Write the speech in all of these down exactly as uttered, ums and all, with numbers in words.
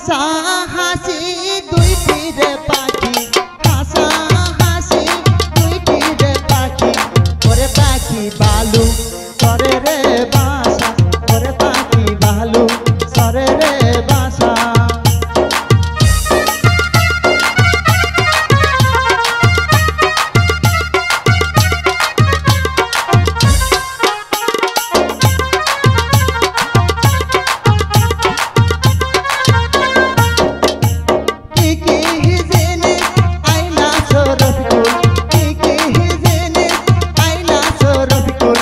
হাসা হাসি দুইটি রে পাখি, হাসা হাসি দুইটি রে পাখি, ওরে পাখি ভালো, সরে রে বাসা, ওরে পাখি ভালো, সরে রে বাসা। কি কি জিনিস আইনা সরফিকুল, কি কি জিনিস আইনা সরফিকুল,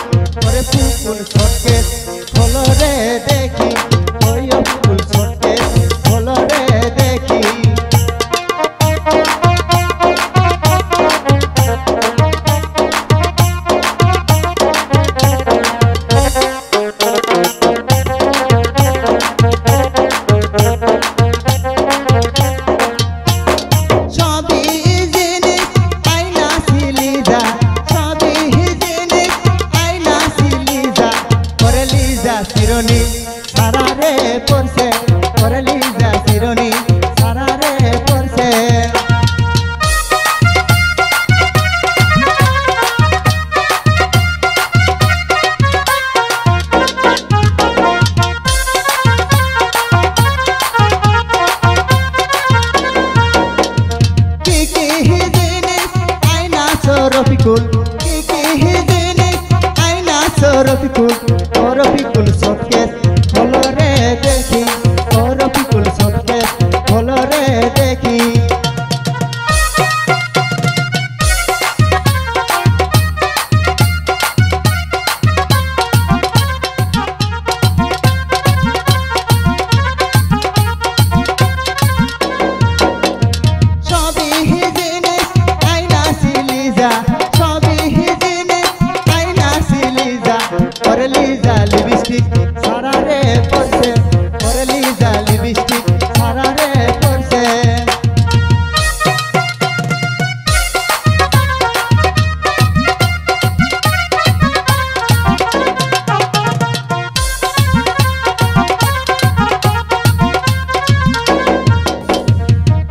ওরে ফুলফুল সটকেস, খোলো রে দেখি, ওই ফুল সটকেস, খোলো রে দেখি। সবই জিনিস আইনা সিলিজা, সবই জিনিস আইনা সিলিজা, ওরে লিজা শিরোনি সারারে পড়ছে, ওরে লিজা শিরোনি সারারে পড়ছে। কি কি জিনিস আইনা সরফিকুল, কি কি জিনিস আইনা সরফিকুল, ও রফিকুল সটকেস, খোলো রে দেখি, ও রফিকুল সটকেস, খোলো রে দেখি। সবই জিনিস আইনা সিলিজা, সবই জিনিস আইনা সিলিজা, ওরে লিজা লিপস্টিক সারারে পড়ছে, ওরে লিজা লিপস্টিক সারারে পড়ছে।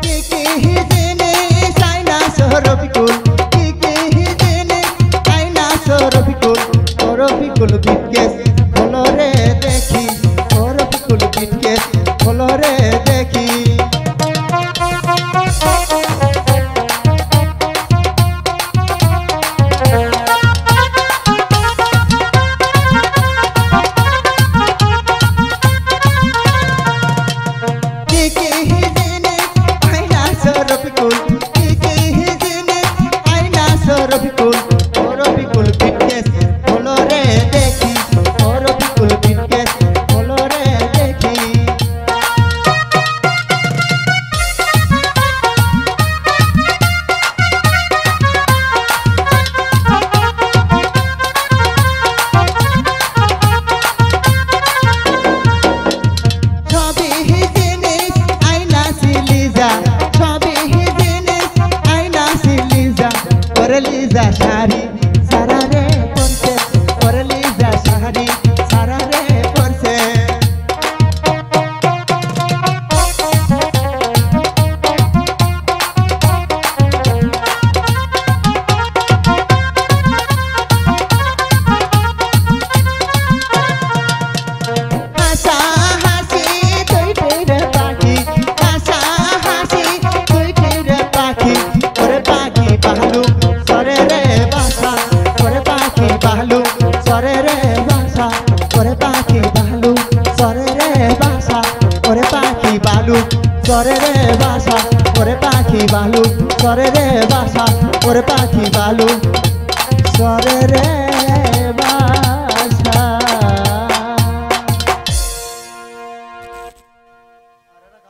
কি কি জিনিস আইনা সরফিকুল, কি কি জিনিস আইনা সরফিকুল, ও রফিকুল বিটকেস, খোলো রে দেখি, ও রফিকুল বিটকেস, খোলো রে দেখি। কি কি জিনিস আইনা সরফিকুল, কি কি জিনিস আইনা সরফিকুল, ও রফিকুল বিটকেস, খোলো রে দেখি, ও রফিকুল বিটকেস, খোলো রে দেখি। সবই জিনিস আইনা সিলিজা, সবই জিনিস আইনা সিলিজা, ওরে লিজা শাড়ি সারারে পড়ছে, ওরে লিজা শাড়ি সারারে পড়ছে। হাসা হাসি দুইটি রে পাখি, হাসা হাসি দুইটি রে পাখি, ওরে পাখি ভালো, সরে রে বাসা, ওরে পাখি ভালো, সরে রে বাসা, ওরে পাখি ভালো, সরে রে বাসা, ওরে পাখি ভালো, সরে রে বাসা, ওরে পাখি ভালো, সরে রে বাসা, ওরে পাখি ভালো, সরে রে